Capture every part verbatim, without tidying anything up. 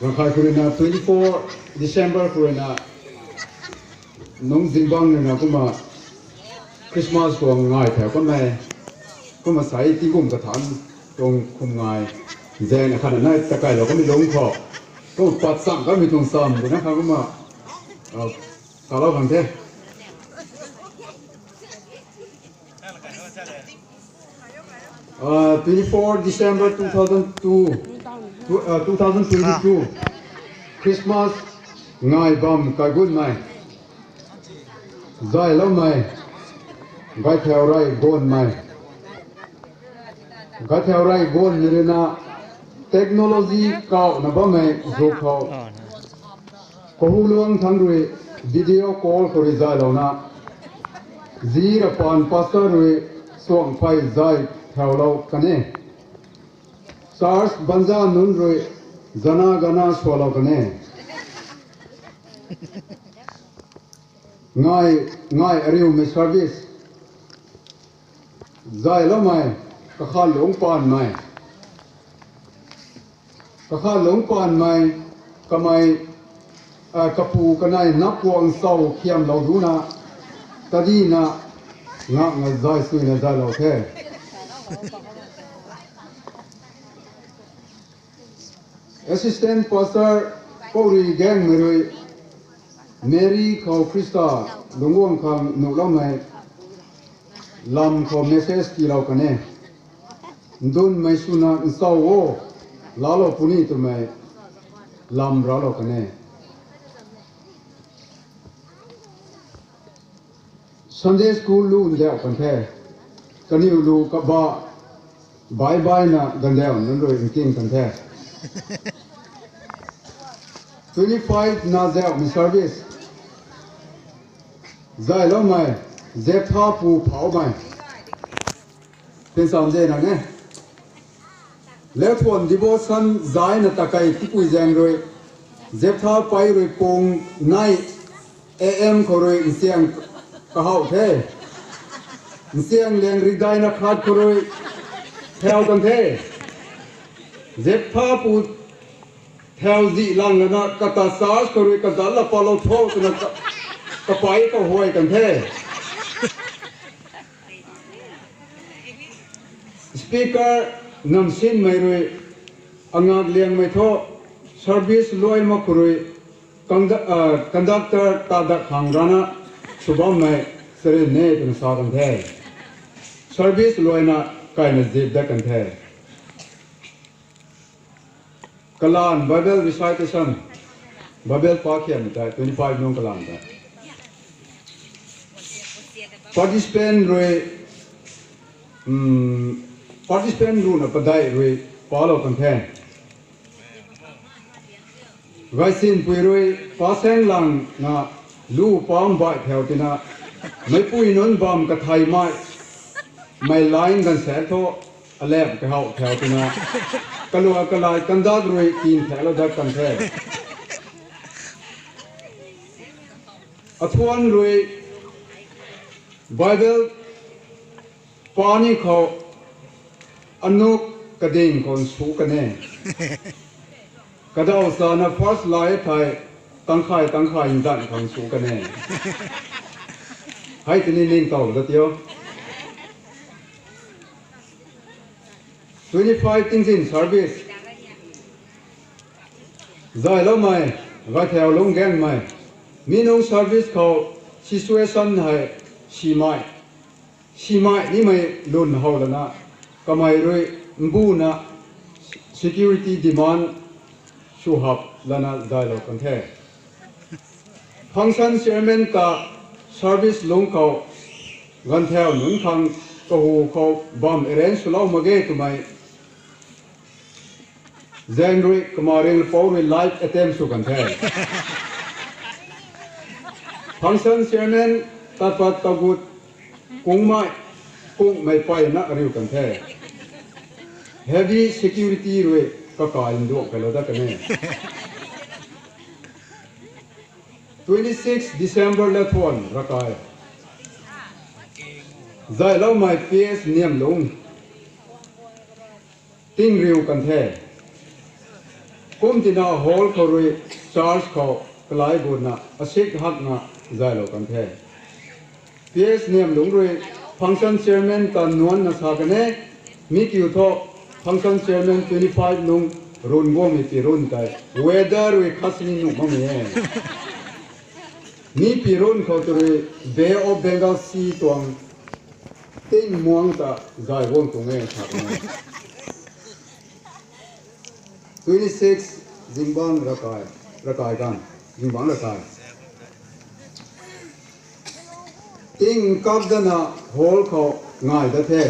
Rangkhay khou ruina twenty four December khou ruina nungc zingbangc ruina kumna Christmas tuang ngai thau kummei, kumna sai tingkum kathanc tuang khum ngai zaeng akhat nai takailou kamei lungc khou, kumna pat chang kamei tuang cham twna khang kumna talou khang the. Uh, twenty four December two thousand two, two, uh, two thousand twenty two, Christmas ngai bam kaigunmei, zayloumei, Gaithau Rey Gonmei. Gaithau Rey Gonmei ruina technology kauhna bammei zu khou, Kahuluang thangc rui video call khou rui zaylouna, zi rapan pastor rui suangphey zay thaulou kan e. Church banza nunc rui zana gana sualou kan e. Ngai, ngai ariumei service zayloumei, kakhat lungc panmei, kakhat lungc panmei, kamei, kapu kanei nap kuang sau khiamlou duna, tadina, ngakna zay suina zaylou the. Assistant Pastor Pouri Gaengmei rui Mary khou Khrista lungc guang khang nuhloumei lam khou message tiilou kan e. Ndunmei swna nchau o, laalou puni twmei lam raclou kan e. Sunday school lu ndauh kan the. Kaniw lu kaba, bye bye na gandauh nunc rui nking kan the. Twenty five na zauhmei service zayloumei, Zeptha pu phoumei. Pinsam zena ne. Leuthuan devotion zayna takei tipui zaeng rui, Zeptha pei rui pung nai A M khou rui nsiang kahouh the. Nsiang liang ridaina khat khou rui thau kan the. Zeptha pu thau zih lang lana kata church khou rui kazanc la palou tho twna kapei kahuay kan the. Speaker Namsinmei rui, angak liangmei thu service luai mak khou rui conductor tadak khang rana sw bammei charin e twna sa kan the. Service luaina kaina zip dat kan the. Kalan Bible recitation, Bible pakhian tei twenty five nung kalan tei participant rui, participant ruhna padeih rui palou kan the. Gaisinpui rui pasaeng langna lu pam baih thau tina, meicpui nunc bam katheimei, mei line ganvsaekc thu alap kahouh thau tina, kalua kalai kandat rui tin thaklou dat kan the. Athuan rui Bible pani khou anuk kading khou nsu kan e. Kadaw chana first lai thei tangkhay tangkhay nzan khou nsu kan e. Hei tini ningtow dat tio. Twenty five tingzin service zayloumei, Gaithau Lungc Gaengmei, mi nung service khou situation hei simei, simei nimei lwn how lana, kamei rui mbuna security demand sw hap lana zaylou kan the. Function chairman ta service lungc khou ganvthau nunc khang kahu khou bam arrange swlou mak ge twmei zaeng rui kama ringlapou rui live attempt sw kan the. Function chairman tat pat tagut kungmei, kungmei peyna ariu kan the. Heavy security rui kakai nduak kailou dat kan e. Twenty six December le thuan rakai zayloumei P S Niamlung tingriu kan the. Kum tina hall khou rui church khou kalai gutna asik hakna zaylou kan the. P S Niamlung rui function chairman ta nuanna sa kan e, mi kiu thu function chairman twenty five nung run guangmei pi run tei weather rui khat sini nuh makmei e. Mi pi run khou tu rui Bay of Bengal Sea tuang ting muang ta zay guang tuang e sa kan e. Twenty six, Zingbangc Rakai, Rakai Ganv, Zingbangc Rakai. Ting kak dana hall khou ngai dat the.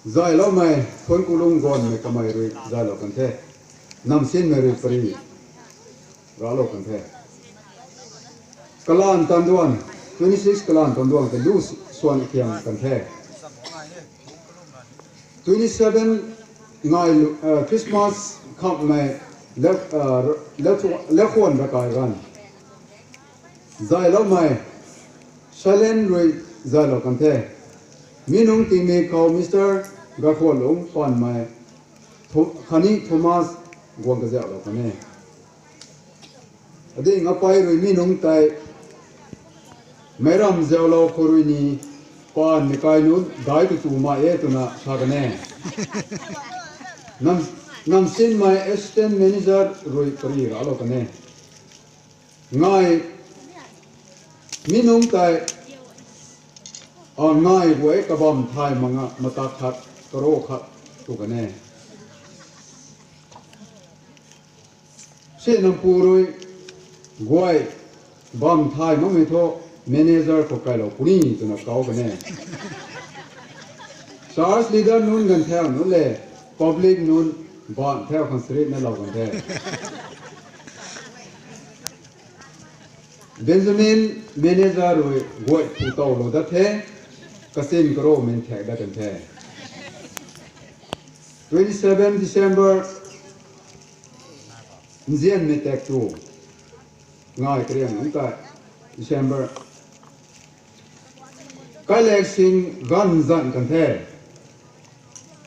Zayloumei Thuankulung Gaanvmei kamei rui zaylou kan the. Namsinmei rui pari raclou kan the. Kalan tanduan, twenty six kalan tanduan tei lu swan kiam kan the. Twenty seven ngai lu, uh, Christmas khamhmei lek, uh, lek, Lekhuan Rakai Ganv. Zayloumei Silent rui zaylou kan the. Mi nung tingmik khou Mister Gakhualung Panmei, Tho-, khatni Thomas guang kazauhlou kan e. Ading apei rui mi nung tei Meiram Zaulou khou rui ni Panmei kai nunc daic tu tu mai e twna sa kan e. Nam, Namsinmei assistant manager rui pari raclou kan e. Ngai, mi nung tei, a, ngai guay kabam thay mak nga matak khat, karo khat tu kan e. Sinampu rui guay bam thay makmei thu manager khou kailou puni twna kau kan e. Church leader nunc ganv thau nunc le public nunc bam thau khang sarit na lou kan the. Benjamin manager rui guay phu towlou dat the, kasin karo min thak dat kan the. Twenty seven December, nzianmei tak tu, ngai kariang nunc tei, December, kailek sing ganv zanc kan the.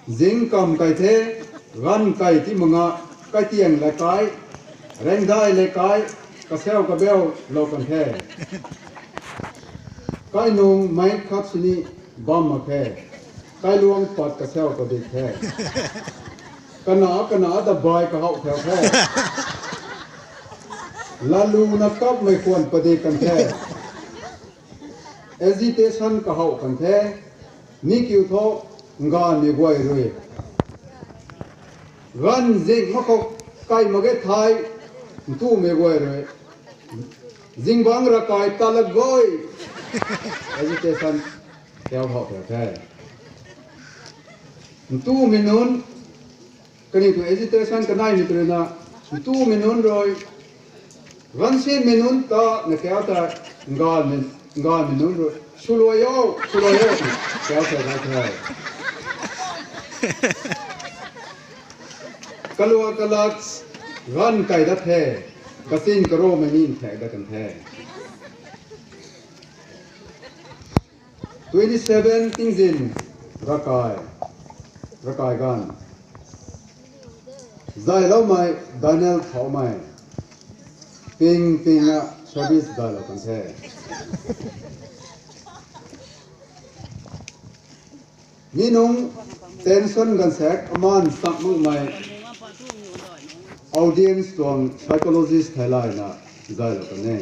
Zing kam kai the, ganv kai ti mak nga, kaitiang le kai, rengdai le kai, kasau kabau lou kan the. Kainung mei khat sini bam mak khe, kailuang pat kasau padik the. Kana kana ta bai kahow thau the. Laluna kapmei khwan padik kan the. Agitation kahow kan the. Mi kiu thu, nganvmei guay rui, ganv zing mak khou kai mak ge thei, ntumei guay rui, Zingbangc Rakai ta la guay, agitation kau how thau the. Ntumei nunc, kaniw tuang agitation kanaimei tu rui na, ntumei nunc rui, ganvsinmei nunc ta na kau ta, nganvmei, nganvmei nunc rui, swluai o, swluai o, kau thau dat the. Kalua kalat, ganv kai dat the, kasin karomei ni thak dat kan the. Twenty seven tingzin, Rakai, Rakai Ganv. Zayloumei Daniel Thaumei, ping ping a service dailou kan the. Mi nung tension ganvsaekc aman chak makmei audience tuang psychologist theilayna zaylou kan e.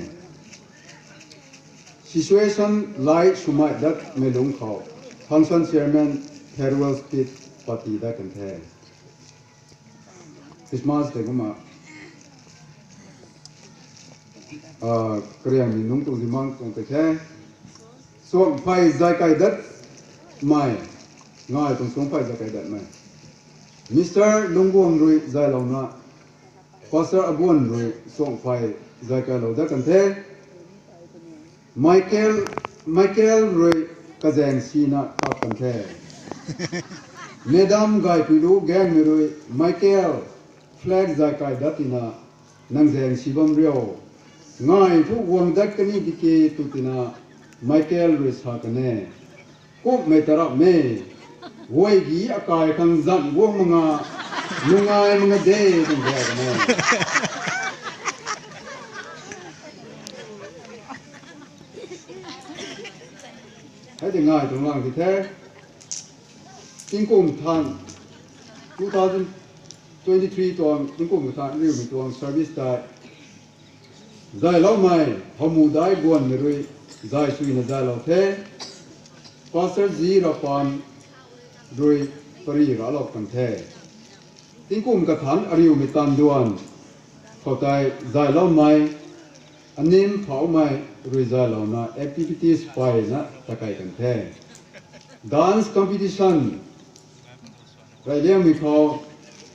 Situation lai swmei datmei lungc khou, function chairman farewell speech party dat kan the. Christmas tei kumna, ah, kariangmei nungc tuang zimang tuang tei the. Suangphey zay kai datmei, ngai tuang suangphey zay kai datmei, Mister Lungguang rui zaylouna, Pastor Abuan rui suangphey zay kailou dat kan the. Michael, Michael rui kazaeng sina kap kan the. Madam Gaipui Lu Gaengmei rui, Michael, flag zay kai dat tina, nang zaeng si bam riu. Ngai thu guang dat kani di ke tu tina, Michael rui sa kan e. Kumhmei ta rap me, guay gi akai khang zan guang mak nga, Nungai manga de, nung de, nung. Hei de ngai tuang lang di the. Tingkum than, two thousand twenty-three tuang, tingkum than, riu mi tuang service ta. Zayloumei, hamu dai guan mi rui, zay suina zaylou the. Pastor Zi Rapan rui, pari ralou kan the. Tingkum kathan ariu mi tan duan, khou tei zayloumei, anim phaumei rui zaylouna activities payna takai kan the. Dance competition, rayliangmei khou,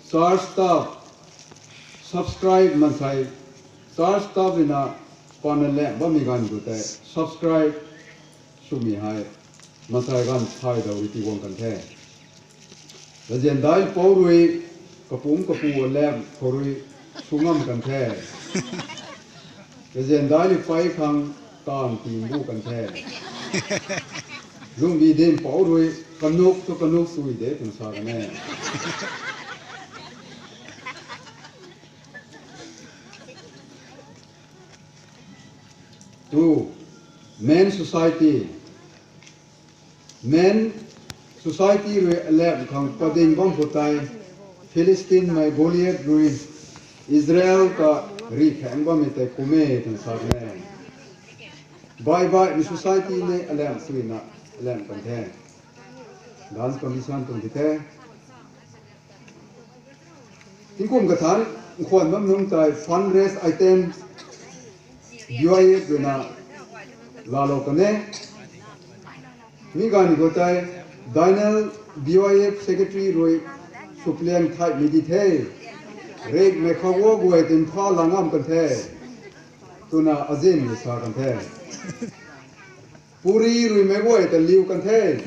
church staff, subscribe mansei, church staff rui na, pana lam bammei ganv khou tei, subscribe, swmei hei, mansei ganv thay dau rui tiguang kan the. Razian dai pou rui, kapum kapu alam khou rui, sw ngam kan the. Razian dai rui pei khang, taanv tingbu kan the. Lungbi din pou rui, kanuk tu kanuk sui de, twna sa kan e. Two, Men Society. Men Society rui alam khang pading bam khou tei, Philistinemei Goliath rui Israel ta rih khang bammei tei kum e twna sa kan e. Bai bai mi society ni alam suina alam kan the. Dance competition tuang di the. Tingkum kathan, nkhwan bam nung tei fundraise item, B Y F rui na, laalou kan e. Mi ganv khou tei, Daniel B Y F secretary rui, supliang thaymei di the. Rikmei khou guay tin pha la ngam kan the, twna azin ni sa kan the. Puri rui meic guay ta liu kan the.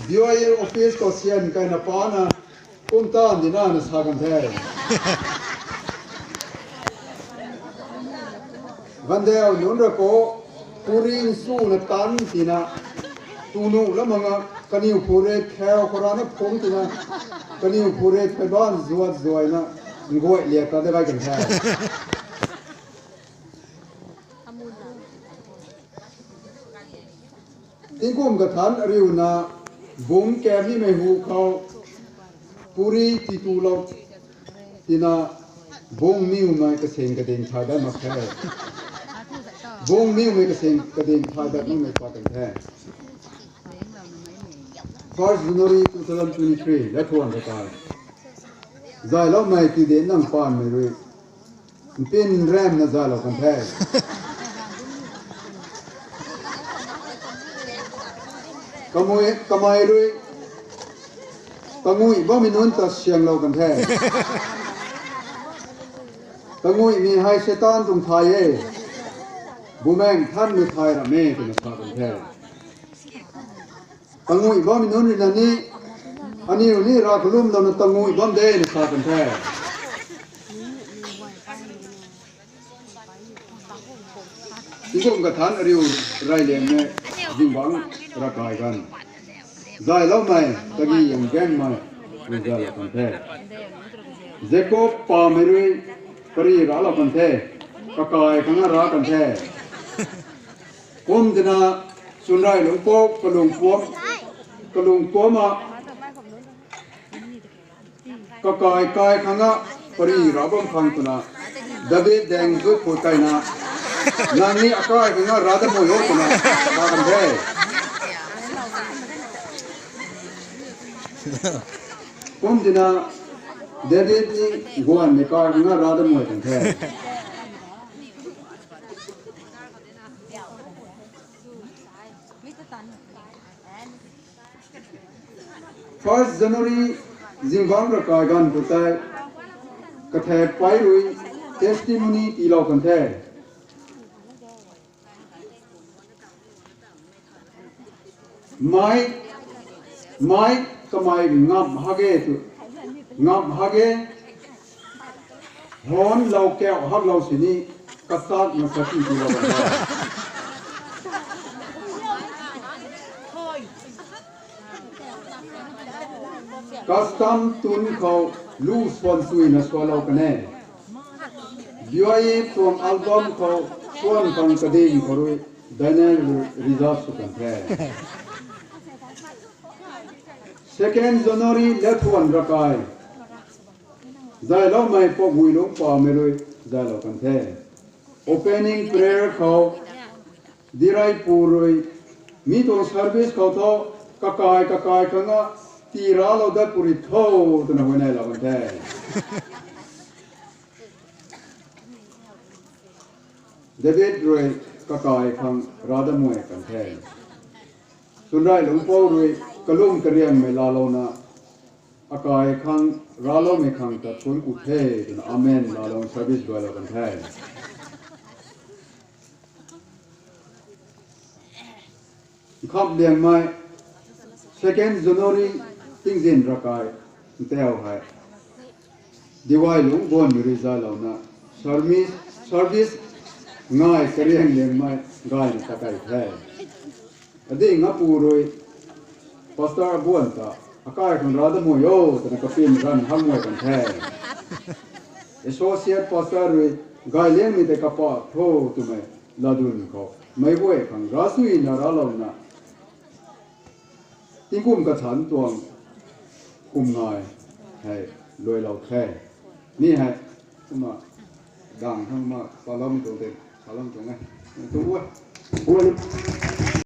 B Y F office khou sian kaina pana, kum tan dina na sa kan the. Gandeu nunc ra khou, puri nsuna tan tina, tunu lam manga, kaniw phure khau khou rana phung tina, kaniw phure pheiban zuat zuaina, nguay liak ta de gay kan the. Tingkum kathan ariuna, bung kap nimei hu khou, puri titulou tina, bung niwmei kasing kading thay dat mak the. Bung niwmei kasing kading thay dat makmei pa kan the. First January two thousand twenty-three, lat thuan ta kai. Zayloumei tide nang panmei rui, mpin ramna zaylou kan the. Kamui, kamei rui, kangui bammei nunc ta sianglou kan the. Kanguimei hei Satan tuang thay e. Bumaengh Nthanmei thay ram e twna sa kan the. Kangui bammei nunc rui na ni, aniw ni rav kalumlouna kangui bam de na sa kan the. Tingkum kathan ariu rayliangmei zingbangc ravkai ganv, zayloumei kagi yanggaengmei rui zaylou kan the. Jakob pamei rui pari raclou kan the, kakai khang na rac kan the. Kum tina, chwnrey lungc pou kalung puam, kalung puam a, kakai kai khang na pari rac bam khang twna, David daeng zut phu kaina, nang ni akai khang na rac dat mui o twna sa kan the. Kum tina, David ni guanmei kai khang na rac dat mui kan the. First January zingbangc ravkai ganv khou tei, kathek pei rui testimony tiilou kan the. Mei, mei kamei ngam hak e tu, ngam hak e, hon lou kau haklou sini, kachak na sati tiilou kan the. Custom tune khou lu swan suina sualou kan e. B Y E tuang album khou swan khang kading khou rui Daniel rui reserve sw kan the. Second January Lethuan Rakai zayloumei Pogui Lungpamei rui zaylou kan the. Opening prayer khou Diraipu rui mi tuang service khou thu kakai kakai khang a tii raclou dat puri tho twna huayneylou kan the. David rui kakai khang ravdamei kan the. Sunrai Lungpou rui kalum kariangmei laalouna akai khang racloumei khang ta thuanc ku the twna amen laalou service duailou kan the. Nkhap Liangmei, second January tingzin rakai ntau hei D Y Lungbuanmei rui zaylouna service, service ngai Kariang Liangmei gayna ta kei the. Ading apu rui Pastor Abuan ta akai khang ravdamei o twna kapin ranv hangmei kan the. Associate Pastor rui gayliangmei tei kapa tho twmei latdyn khou meic guay khang ravsuina raclouna tingkum kathanc tuang kum ngai hei luailou the. Mi hei kumna dang thangc ma paloumei tuang tei salou tuang e. Tu e.